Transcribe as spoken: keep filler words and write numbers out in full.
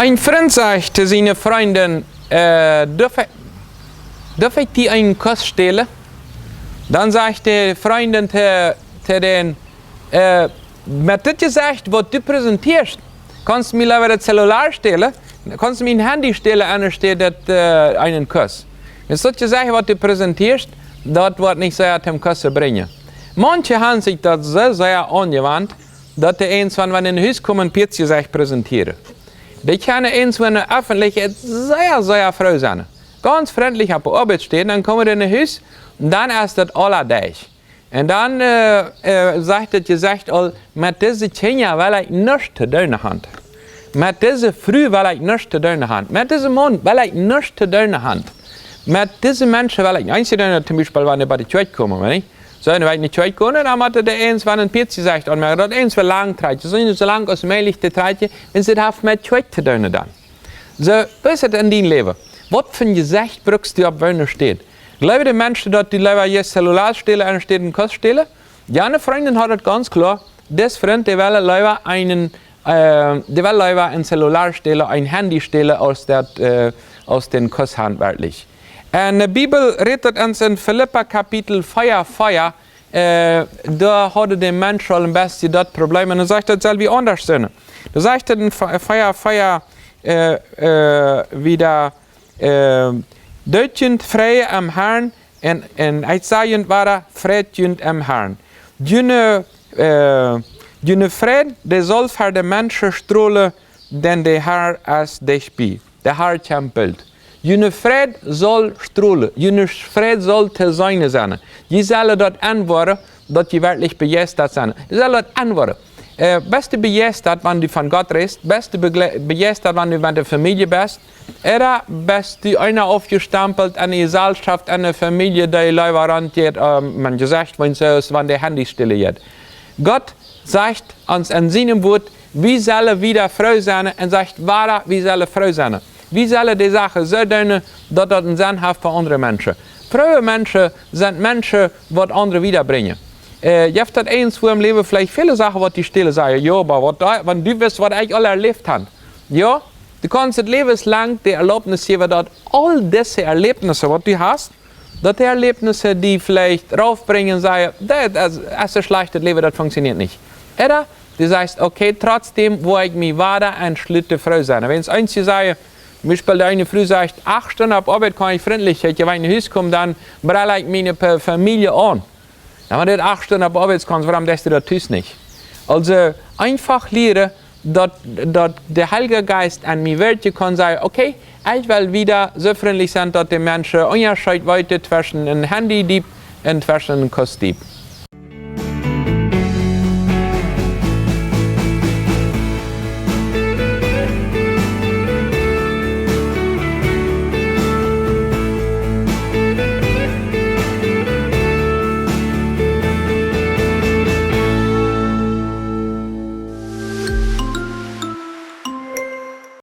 Een Frint sajcht to siene Frint: "Äh, darf ekj, darf ekj die eenen Kuss stälen?" Dan sajcht de Frint to, to dän: "Äh, met dit Jesecht, waut du präsentieescht, kaust du mie leewa daut Zellular stälen, kaust du mie een Handy stälen, aunstaut daut, äh, eenen Kuss. Met dit Jesecht, waut du präsentieescht, daut woat nich sea toom Kussen brinjen." Maunche haben sikj daut soo sea aunjewant, daut dee eent, wan, wan see en Hus komen, een Jesecht präsentieren. Dee kjennen eent, wan see öffentlich sea, sea froo sennen. Gaunz frintlich opp de Oabeit stälen, dan komen see en Hus, un dan es daut aula derch. Un dan, äh, äh, sajcht daut Jesecht aul: "Met dise Kjinja well ekj nuscht to doonen haben. Met dise Fru well ekj nuscht to doonen haben. Met disen Maun well ekj nuscht to doonen haben. Met dise Menschen well ekj nuscht to doonen haben." Toom Biespel, wan see bie de Kjoakj komen, weet nich? Soo, wan see bie de Kjoakj komen, dan motten see eent, wan een Jesecht aunmoaken, daut eent soo lang trakjen. Soo, soo lang aus mäajlich to trakjen, wan see daut met Kjoakj to doonen dan. Soo es et en dien Läwen. Waut fa een Jesecht brukst du opp waut du stätst? Jleewen de Menschen, daut du leewa je Zellular stälen aunstaut eenen Kuss stälen? Jane Frint haud et gaunz kloa. Dis Frint, dee well leewa eenen, äh, dee well leewa een Zellular stälen, een Handy stälen, aus daut, äh, aus dän Kuss haben werkjlich. Un de Bibel rät daut ons en Filippa Kapitel vea, vea, äh, doa haud de Mensch aul een bät daut Problem. Un dan sajcht daut, saul wie aundasch sennen. Dan sajcht et en Fi-, vea, vea, äh, äh, wieda, äh: "Doot junt freien em Herrn, un, un ekj saj junt wada, freit junt em Herrn. June, äh, june Freid, dee saul ver de Menschen strolen, dan de Herr es dicht bie." De Herr kjemt boolt. June Freid saul strolen, june Freid saul to seenen sennen. Jie sellen daut enwoaren, daut jie werkjlich bejeistat sent. Jie sellen daut enwoaren. Äh, best du bejeistat, wan du von Gott rätst? Best du begle-, bejeistat, wan du met de Famielje best? Ooda best du eena aufjestampelt en de Jeselschoft, en de Famielje, dee leewa rauntjeit, äh, met Jesecht, wan see es, wan de Handy stell jeit? Gott sajcht ons en sienem Wort, wie sellen wieda froo sennen, un sajcht wada, wie sellen froo sennen. Wie sellen de Sachen soo doonen, daut daut een Senn haft fa aundre Menschen. Frooe Menschen sent Menschen, waut aundre wiedabrinjen. Äh, jeft daut eent, wua em Läwen veleicht väle Sachen, waut du stälen sust, jo, oba waut doa, wan du wist, waut ekj aul erläft hab. Jo, du kaust daut läwenslang de Erlaubnis jäwen, daut aul dise Erläfnisse, waut du hast, daut de Erläfnisse die veleicht raufbrinjen, sajen: "Daut es, es een schlajchtet Läwen, daut funkjsioneet nich." Ooda du sajchst: "Okay, trotzdäm woa ekj mie wada entschluten, froo sennen." Wan eena sajen, toom Biespel de eene Fru sajcht: "Acht Stunden opp Oabeit kaun ekj frintlich, wan ekj no Hus kom, dan brell ekj miene Fa-, Famielje aun." Dan, wan du acht Stunden opp Oabeit kaust, wuarom deist du daut tus nich? Aulsoo, eefach lieren, daut, daut de Heilje Jeist en mie werkjen kaun, sajen: "Okay, ekj well wieda soo frintlich sennen, daut de Menschen Unjascheet weeten tweschen een Handy-Dieb un tweschen een Kuss-Dieb."